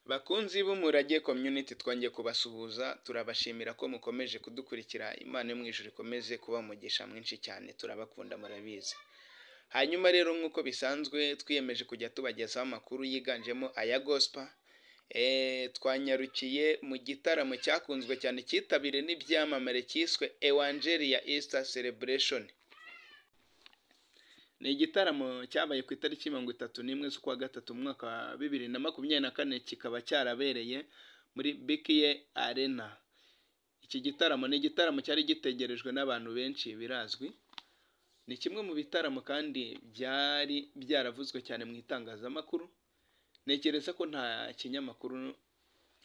Bakunzi b'Umurage Community, twongeye kubasuhuza, turabashimira ko mukomeje kudukurikira. Imana yo mu ijuru ikomeze kuba umugisha mwinshi cyane, turabakunda murabizi. Hanyuma rero, nk'uko bisanzwe, twiyemeje kujya tubagezaho amakuru yiganjemo aya gospel. Twanyarukiye mu gitaramo cyakunzwe cyane, cyitabiriwe n'ibyamamare, cyiswe Ewangelia Easter Celebration. Ni igitaramo cyabaye ku itariki 31 z'ukwa gatatu mu mwaka wa 2024, kikaba cyarabereye muri BK Arena. Iki gitaramo ni igitaramo cyari gitegerejwe n'abantu benshi, birazwi. Ni kimwe mu bitaramo kandi byari byaravuzwe cyane mu itangazamakuru. Ntekereza ko nta kinyamakuru,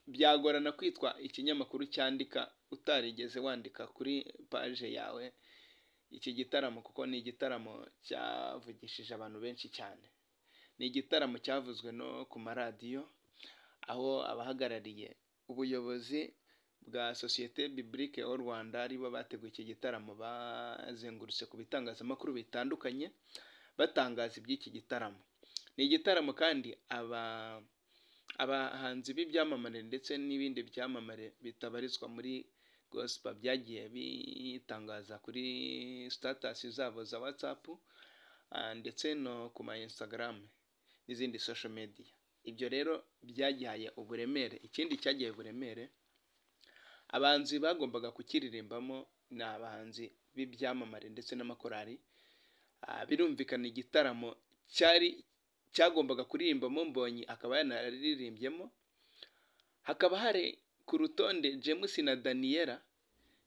byagorana kwitwa ikinyamakuru cyandika utarigeze wandika kuri page yawe iki gitaramo, kuko ni igitaramo cyavugishije abantu benshi cyane. Ni igitaramo cyavuzwe no ku maradiyo, aho abahagarariye ubuyobozi bwa Société Biblique au Rwanda, aribo bateguye iki gitaramo, bazengurutse ku bitangazamakuru bitandukanye batangaza iby'iki gitaramo. Ni igitaramo kandi abahanzi b'ibyamamare ndetse n'ibindi byamamare bitabarizwa muri gospel byagiye bitangaza kuri status zabo za WhatsApp ndetse no ku ma Instagram n'izindi social media. Ibyo rero byagihaye uburemere. Ikindi cyagiye uburemere, abahanzi bagombaga kukiririmbamo ni abahanzi b'ibyamamare ndetse n'amakorali. Birumvikana, igitaramo cyari cyagombaga kuririmbamo Mbonyi, akaba yanariririmbyemo, hakaba hari ku rutonde James na Daniela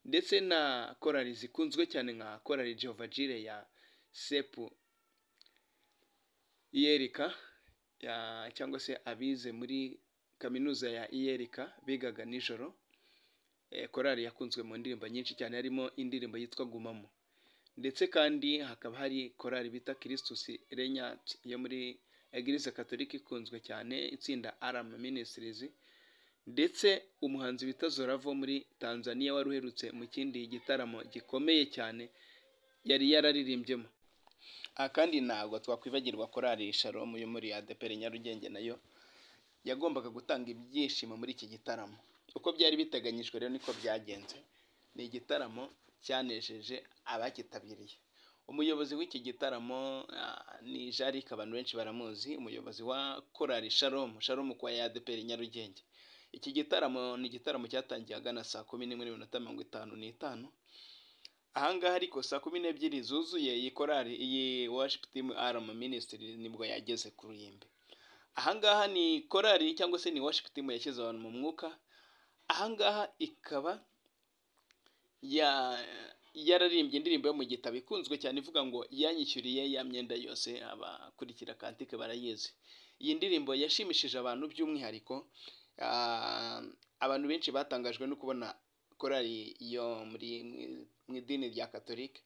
ndetse na korali zikunzwe cyane nka korali Jehovah Jireh ya CEP ULK, cyangwa se abize muri kaminuza ya ULK bigaga nijoro. Korali yakunzwe mu ndirimbo nyinshi cyane, harimo indirimbo yitwa Gumamo. Ndetse kandi hakaba hari korali bita Christus Regnat yo muri Eglise Catholique ikunzwe cyane, itsinda Alarm Ministries, ndetse umuhanzi bita Zoravo muri Tanzania wari uherutse mu kindi gitaramo gikomeye cyane yari yararirimbyemo. Aha kandi ntabwo twakwibagirwa korali Shalom yo muri ADEPR Nyarugenge, nayo yagombaga gutanga ibyishimo muri iki gitaramo. Uko byari biteganyijwe rero niko byagenze. Ni igitaramo cyanejeje abakitabiriye. Umuyobozi w'iki gitaramo ni Jarike, abantu benshi baramuzi, umuyobozi wa korali Shalom, Shalom kwa ya ADEPR Nyarugenge. Iki gitaramo ni igitaramo cyatangiye ahagana saa 11:55. Ahangaha ariko saa 12 zuzuye, iyi korali, iyi worship team Alarm Ministry, nibwo yageze ku ruhimbi. Ahangaha ni korali cyangwa se ni worship team yashyize abantu mu mwuka. Ahangaha ikaba yararirimbye indirimbo yo mu gitabo ikunzwe cyane ivuga ngo "Yanyishyuriye ya myenda yose", abakurikira cantique barayizi. Iyi ndirimbo yashimishije abantu, by'umwihariko abantu benshi batangajwe no kubona korali yo muri mu idini rya Katolika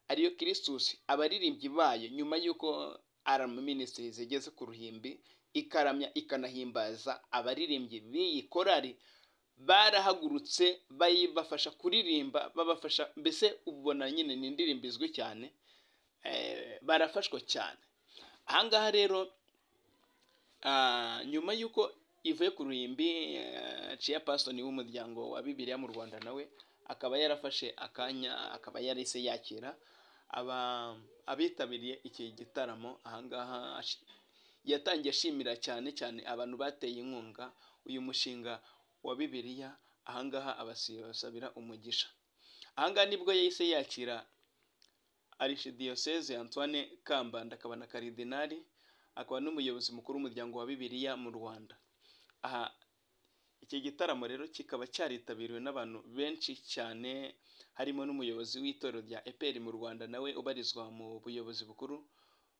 ariyo Christus, abaririmbyi bayo, nyuma y'uko Alarm Ministries igeze ku ruhimbi ikaramya ikanahimbaza, abaririmbyi b'iyi korali barahagurutse bayibafasha kuririmba, babafasha mbese ubona nyine ni indirimbo izwi cyane, barafashwa cyane. Ahangaha rero nyuma y'uko ivuye ku ruhimbi, chairperson w'umuryango wa Bibiliya mu Rwanda nawe akaba yarafashe akanya, akaba yarahise yakira abitabiriye iki gitaramo. Ahangaha yatangiye ashimira cyane cyane abantu bateye inkunga uyu mushinga wa Bibiliya. Ahangaha abasabira umugisha. Ahangaha nibwo yahise yakira Archidiyoseze Antoine Kambanda, akaba na karidinali, akaba n'umuyobozi mukuru w'umuryango wa Bibiliya mu Rwanda. Aha iki gitaramo rero kikaba cyaritabiriwe n'abantu benshi cyane, harimo n'umuyobozi w'itorero rya EPR mu Rwanda, nawe ubarizwa mu buyobozi bukuru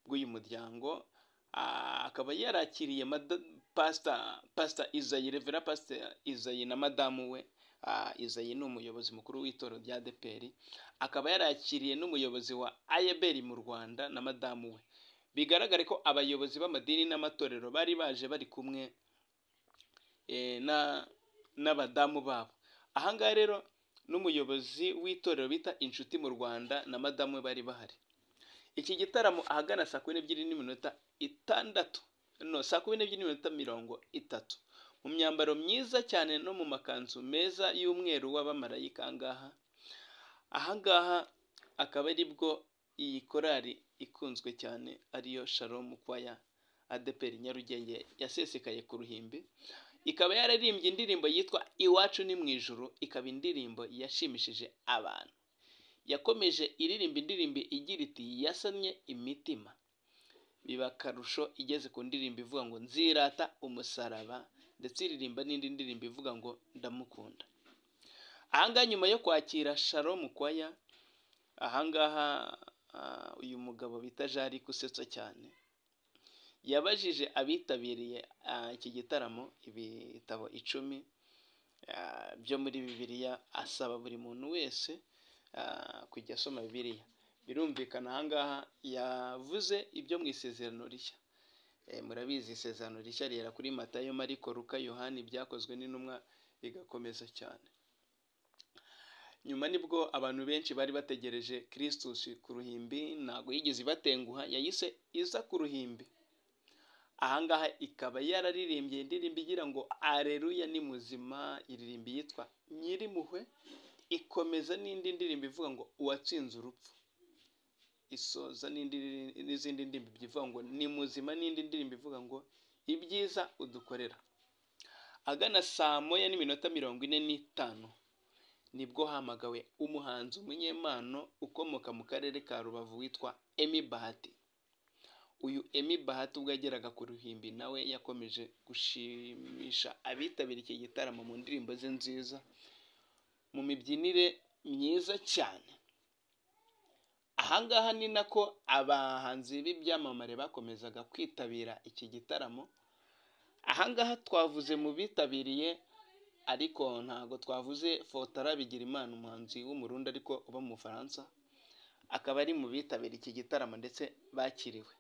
bw'uyu muryango, akaba yarakiriye Pastor Isaie, Reverend Pastor Isaie na madamu we. Isaie ni umuyobozi mukuru w'itorero rya ADEPR, akaba yarakiriye n'umuyobozi wa AEBR mu Rwanda na madamu we. Bigaragare ko abayobozi b'amadini n'amatorero bari baje bari kumwe n'abadamu babo. Ahangaha rero n'umuyobozi w'itorero bita Inshuti mu Rwanda na madamu we bari bahari. Iki gitaramo ahagana saa 12:06, no, saa 12:30. mu myambaro myiza cyane no mu makanzu meza y'umweru w'abamarayika. Ahangaha akaba aribwo iyi korali ikunzwe cyane ariyo Shalom Choir ADEPR Nyarugenge yasesekaye ku ruhimbi, ikaba yararimbye indirimbo yitwa Iwacu ni mu ijuru, ikaba indirimbo yashimishije abantu. Yakomeje iririmba indirimbo igira iti yasannye imitima, biba akarusho igeze ku ndirimbo ivuga ngo nzirata umusaraba, ndetse iririmba n'indi ndirimbo ivuga ngo ndamukunda. Ahangaha nyuma yo kwakira Shalom Choir, ahangaha uyu mugabo bita Jean usetsa cyane yabajije abitabiriye iki gitaramo ibitabo 10 byo muri Bibiliya, asaba buri muntu wese kujya asoma Bibiliya. Birumvikana ahangaha yavuze ibyo mu isezerano rishya. Murabizi isezerano rishya rihera kuri Matayo, Mariko, Luka, Yohani, ibyakozwe n'intumwa, bigakomeza cyane. Nyuma nibwo abantu benshi bari bategereje Kristus ku ruhimbi, ntabwo yigeze ibatenguha, yahise iza ku ruhimbi. Ahangaha ikaba yararirimbye indirimbo igira ngo Aleluya ni muzima, iririmba yitwa Nyirimpuhwe, ikomeza n'indi ndirimbo ivuga ngo uwatsinze urupfu, isoza n'izindi ndirimbo ivuga ngo ni muzima, n'indi ndirimbo ivuga ngo ibyiza udukorera. Agana 1:45 nibwo hamagawe umuhanzi umunyempano ukomoka mu karere ka Rubavu witwa Emmy Bahati. Uyu Emmy Bahati ubwo yageraga ku ruhimbi nawe yakomeje gushimisha abitabiriye iki gitaramo mu ndirimbo ze nziza, mu mibyinire myiza cyane. Ahangaha ni nako abahanzi b'ibyamamare bakomezaga kwitabira iki gitaramo. Ahangaha twavuze mu bitabiriye, ariko ntago twavuze Fotara Bigirimana, umuhanzi w'Umurundi ariko uba mu Bufaransa, akaba ari mu bitabiriye iki gitaramo ndetse bakiriwe.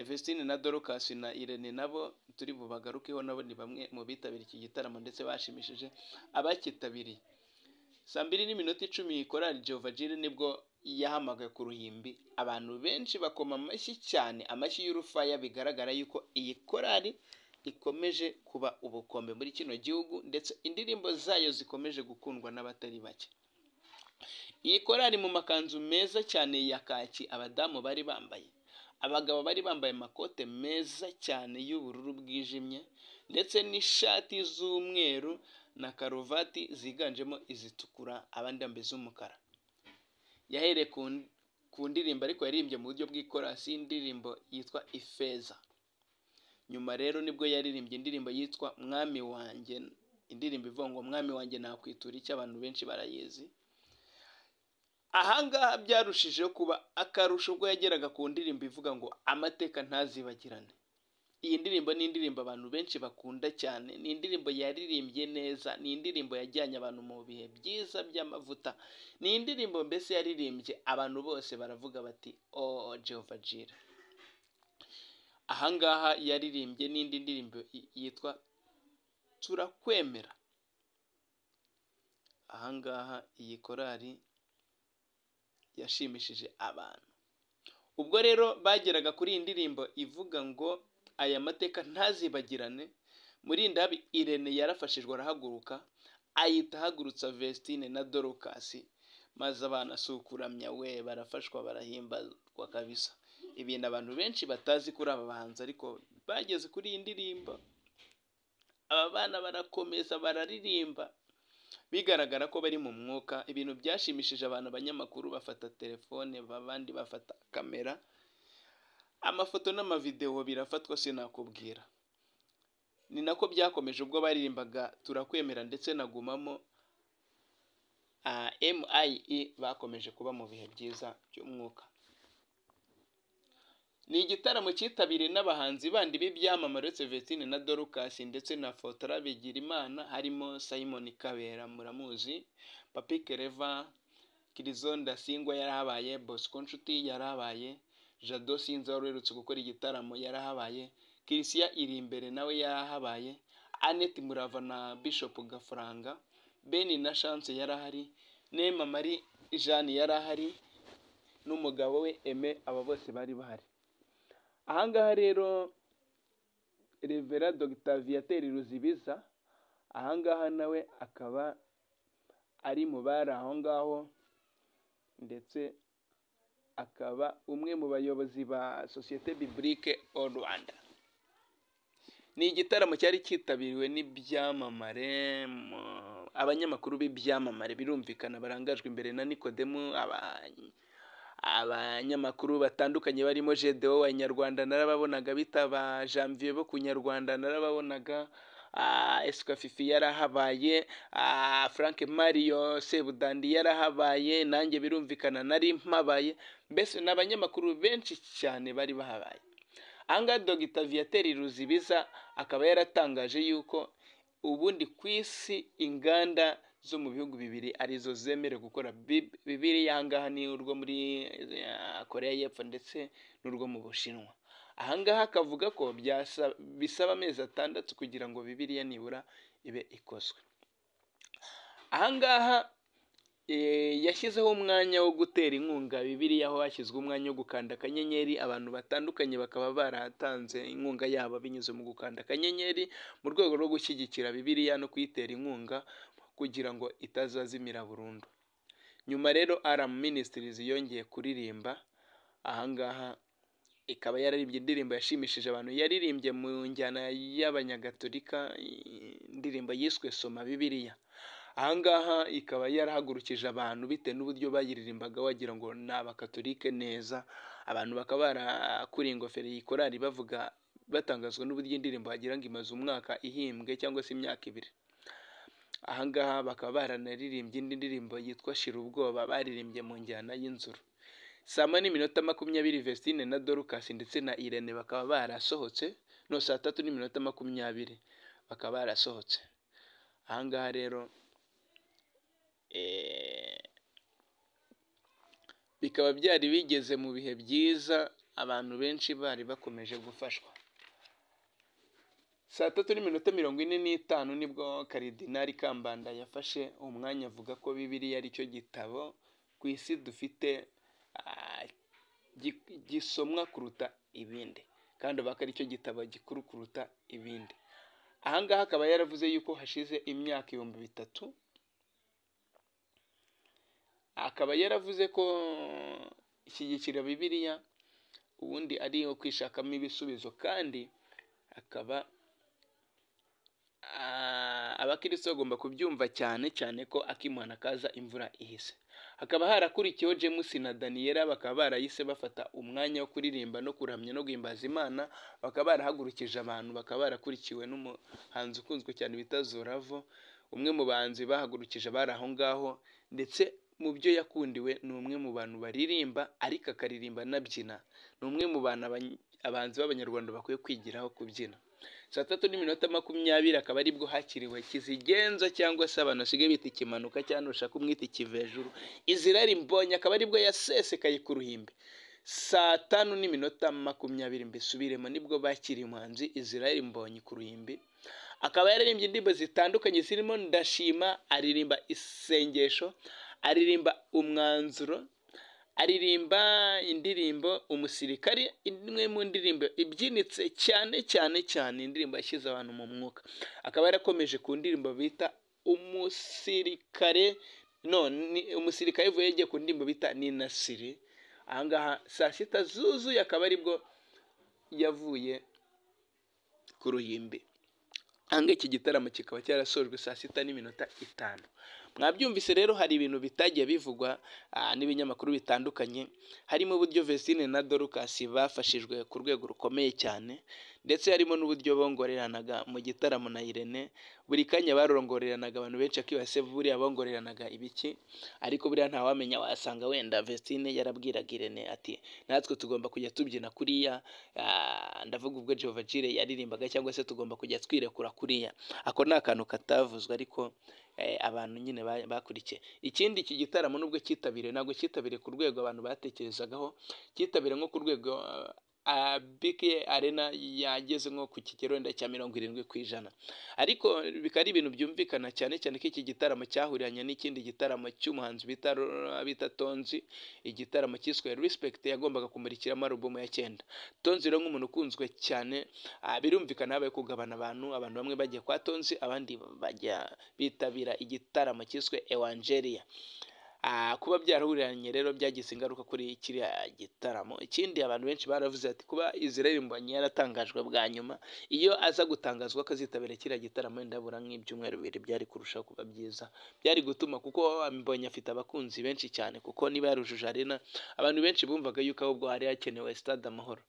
Vestine na Dorcas na Irene nabo turi bubagarukeho, nabo ni bamwe mu bitabiriye iki gitaramo ndetse bashimishije abakitabiriye. 2:10 korali Jehovah Jireh nibwo yahamagaye ku ruhimbi, abantu benshi bakoma amashyi cyane, amashyi y'urufaya, bigaragara yuko iyi korali ikomeje kuba ubukombe muri kino gihugu, ndetse indirimbo zayo zikomeje gukundwa n'abatari bake. Iyi korali mu makanzu meza cyane ya kaki abadamu bari bambaye, abagabo bari bambaye amakote meza cyane y'ubururu bwijimye, ndetse n'ishati z'umweru na karuvati ziganjemo izitukura, abandi bambaye iz'umukara. Yahereye ku ndirimbo ariko yaririmbye mu buryo bw'ikorasi, indirimbo yitwa Ifeza. Nyuma rero nibwo yaririmbye indirimbo yitwa Mwami wanjye, indirimbo ivuga ngo Mwami wanjye nakwitura icyo, abantu benshi barayizi. Ahangaha byarushijeho kuba akarusho ubwo yageraga ku ndirimbo ivuga ngo amateka ntazibagirane. Iyi ndirimbo ni indirimbo abantu benshi bakunda cyane, ni indirimbo yaririmbye neza, ni indirimbo yajyanye abantu mu bihe byiza by'amavuta, ni indirimbo mbese yaririmbye abantu bose baravuga bati oh Jehovah Jireh. Ahangaha yaririmbye n'indi ndirimbo yitwa Turakwemera. Ahangaha iyi korali yashimishije abantu. Ubwo rero bageraga kuri iyi ndirimbo ivuga ngo aya mateka ntazibagirane, Murindahabi Irene yarafashijwe arahaguruka, ahita ahagurutsa Vestine na Dorcas, maze abana sukuramya we barafashwa barahimbazwa kabisa. Ibintu abantu benshi batazi kuri aba bahanzi, ariko bageze kuri iyi ndirimbo aba bana barakomeza bararirimba, bigaragara ko bari mu mwuka. Ibintu byashimishije abantu, abanyamakuru bafata telefone, abandi bafata kamera, amafoto n'amavideo birafatwa sinakubwira. Ni nako byakomeje ubwo baririmbaga Turakwemera ndetse na Gumamo, MIE bakomeje kuba mu bihe byiza by'umwuka. Ni igitaramo cyitabiriwe n'abahanzi bandi b'ibyamamare uretse Vestine na Dorcas ndetse na Fotora Bigirimana, harimo Simon Kabera muramuzi, Papi Kereva, Kirizo Ndasingwa yarahabaye, Bosco Nshuti yarahabaye, Jado Sinza wari uherutse gukora igitaramo yarahabaye, Christian Irimbere nawe yarahabaye, Annette Murava na Bishop Gafaranga, Ben na Chance yarahari, Neema Marie Jeanne yarahari n'umugabo we Aime, aba bose bari bahari. Ahangaha rero Reverend Dr Viateur Ruzibiza, ahangaha nawe akaba ari mu bari aho ngaho, ndetse akaba umwe mu bayobozi ba Société Biblique au Rwanda. Ni igitaramo cyari cyitabiriwe n'ibyamamare, abanyamakuru b'ibyamamare birumvikana barangajwe imbere na Nikodemu, abanyamakuru batandukanye barimo Gedeon wa Inyarwanda narababonaga, bitaba Janvier bo ku Nyarwanda narababonaga, Esika Fifi yarahabaye, Frank Mario Sebudandi yarahabaye, nanjye birumvikana nari mpabaye, mbese ni abanyamakuru benshi cyane bari bahabaye. Ahangaha Dr Viateur Ruzibiza akaba yaratangaje yuko ubundi ku isi inganda zo mu bihugu bibiri arizo zemerewe gukora Bibiliya, ahangaha ni urwo muri Korea y'Epfo ndetse n'urwo mu Bushinwa. Ahangaha akavuga ko bisaba amezi 6 kugira ngo Bibiliya nibura ibe ikozwe. Ahangaha yashyizeho umwanya wo gutera inkunga Bibiliya, aho hashyizwe umwanya wo gukanda akanyenyeri, abantu batandukanye bakaba baratanze inkunga yabo binyuze mu gukanda akanyenyeri mu rwego rwo gushyigikira Bibiliya no kuyitera inkunga kugira ngo itazazimira burundu. Nyuma rero Alarm Ministries yongeye kuririmba, ahangaha ikaba yararirimbye indirimbo yashimishije abantu, yaririmbye mu njyana y'abanyagatolika, indirimbo yiswe Soma Bibiliya. Ahangaha ikaba yarahagurukije abantu bitewe n'uburyo bayiririmbaga wagira ngo ni abakatolike neza, abantu bakaba barakuriye ingofero iyi korali bavuga batangazwa n'uburyo indirimbo wagira ngo imaze umwaka ihimbwe cyangwa se imyaka 2. Ahangaha bakaba baranaririmbye indi ndirimbo yitwa Shira Ubwoba, baririmbye mu njyana y'inzuru. Saa 1:20 Vestine na Dorcas ndetse na Irene bakaba barasohotse, no saa 3:20 bakaba barasohotse. Ahangaha rero bikaba byari bigeze mu bihe byiza, abantu benshi bari bakomeje gufashwa. Saa 3:45 nibwo Karidinali Kambanda yafashe umwanya avuga ko Bibiliya ari cyo gitabo ku isi dufite gisomwa kuruta ibindi, kandi avuga ko ari cyo gitabo gikuru kuruta ibindi. Ahangaha akaba yaravuze yuko hashize imyaka 3000, akaba yaravuze ko ishyigikira Bibiliya ubundi ari iyo kwishakamo ibisubizo, kandi akaba abakristo bagomba kubyumva cyane cyane ko akimana kaza imvura ihise. Hakaba harakurikiyeho James na Daniela, bakaba barahise bafata umwanya wo kuririmba no kuramya no guhimbaza Imana, bakaba barahagurukije abantu, bakaba barakurikiwe n'umuhanzi ukunzwe cyane bita Zoravo, umwe mu bahanzi bahagurukije bari aho ngaho, ndetse mu byo yakundiwe ni umwe mu bantu baririmba ariko akaririmba anabyina, ni umwe mu bantu abahanzi b'abanyarwanda bakwiye kwigiraho kubyina. Saa 3:20 akaba aribwo hakiriwe Kizigenza cyangwa se abantu basigaye bita ikimanuka cyangwa ushaka umwita ikivejuru, Israel Mbonyi akaba aribwo yasesekaye ku ruhimbi. Saa 5:20 mbisubiremo nibwo bakiriye umuhanzi Israel Mbonyi ku ruhimbi, akaba yaririmbye indirimbo zitandukanye zirimo Ndashima, aririmba Isengesho, aririmba Umwanzuro, aririmba indirimbo Umusirikari, imwe mu ndirimbo ibyinitse cyane cyane cyane, indirimbo yashyize abantu mu mwuka. Akaba yarakomeje ku ndirimbo bita Umusirikare, none Umusirikare ivuye yagiye ku ndirimbo bita Ninasiri. Ahangaha saa 6 zuzuye akaba aribwo yavuye ku ruhimbi. Ahangaha iki gitaramo kikaba cyarasojwe saa 6:05. Mwabyumvise rero hari ibintu bitagiye bivugwa n'ibinyamakuru bitandukanye, harimo uburyo Vestine na Dorcas bafashijwe ku rwego rukomeye cyane, ndetse harimo n'uburyo bongoreranaga mu gitaramo na Irene, buri kanya barongoreranaga, abantu benshi akibaza buriya bongoreranaga ibiki, ariko buriya ntawamenya, wasanga wenda Vestine yarabwiraga Irene ati natwe tugomba kujya tubyina kuriya, ndavuga ubwo Jehovah Jireh yaririmbaga, cyangwa se tugomba kujya twirekura kuriya. Ako ni akantu katavuzwe ariko abantu nyine bakurikiye. Ikindi iki gitaramo nubwo cyitabiriwe, ntabwo cyitabiriye ku rwego abantu batekerezagaho, cyitabiriwe nko ku rwego BK Arena yageze nko ku kigero wenda cya 70%, ariko bikaba ari ibintu byumvikana cyane cyane ko iki gitaramo cyahuriranye n'ikindi gitaramo cy'umuhanzi bita Tonzi, igitaramo cyiswe Respect yagombaga kumurikiramo alubumu ya 9. Tonzi rero nk'umuntu ukunzwe cyane, birumvikana habaye kugabana abantu bamwe bagiye kwa Tonzi, abandi bajya bitabira igitaramo cyiswe Evangelia. Kuba byarahuriranye rero byagize ingaruka kuri kiriya gitaramo. Ikindi abantu benshi baravuze ati kuba Israel Mbonyi yaratangajwe bwa nyuma, iyo aza gutangazwa akazitabira kiriya gitaramo wenda abura nk'ibyumweru 2 byari kurushaho kuba byiza, byari gutuma kuko Mbonyi afite abakunzi benshi cyane, kuko niba yarujuje arena abantu benshi bumvaga yuko ahubwo hari hakenewe Stade Amahoro.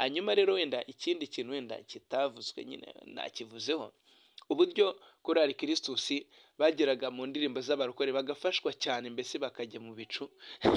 Hanyuma rero wenda ikindi kintu wenda kitavuzwe nyine nakivuzeho, uburyo Korali Christus bageraga mu ndirimbo z'abarokore bagafashwa cyane, mbese bakajya mu bicu,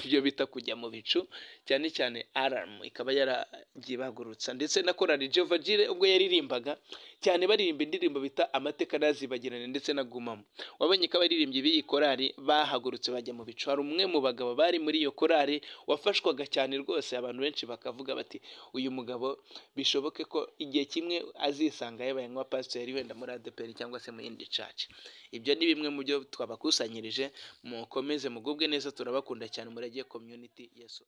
ibyo bita kujya mu bicu, cyane cyane alarm ikaba yaragiye bahagurutsa, ndetse na Korali Jehovah Jireh ubwo yaririmbaga cyane baririmba indirimbo bita Amateka Ntazibagirane ndetse na Gumamo. Wabonye ko abaririmbyi b'iyi korali bahagurutse bajya mu bicu. Hari umwe mu bagabo bari muri iyo korali wafashwaga cyane rwose, abantu benshi bakavuga bati uyu mugabo bishoboke ko igihe kimwe azisanga yabaye nka pasiteri wenda muri ADEPR cyangwa se mu yindi church. Ibyo ni bimwe mu byo twabakusanyirije, mukomeze mugubwe neza, turabakunda cyane. Murage Community Yesu.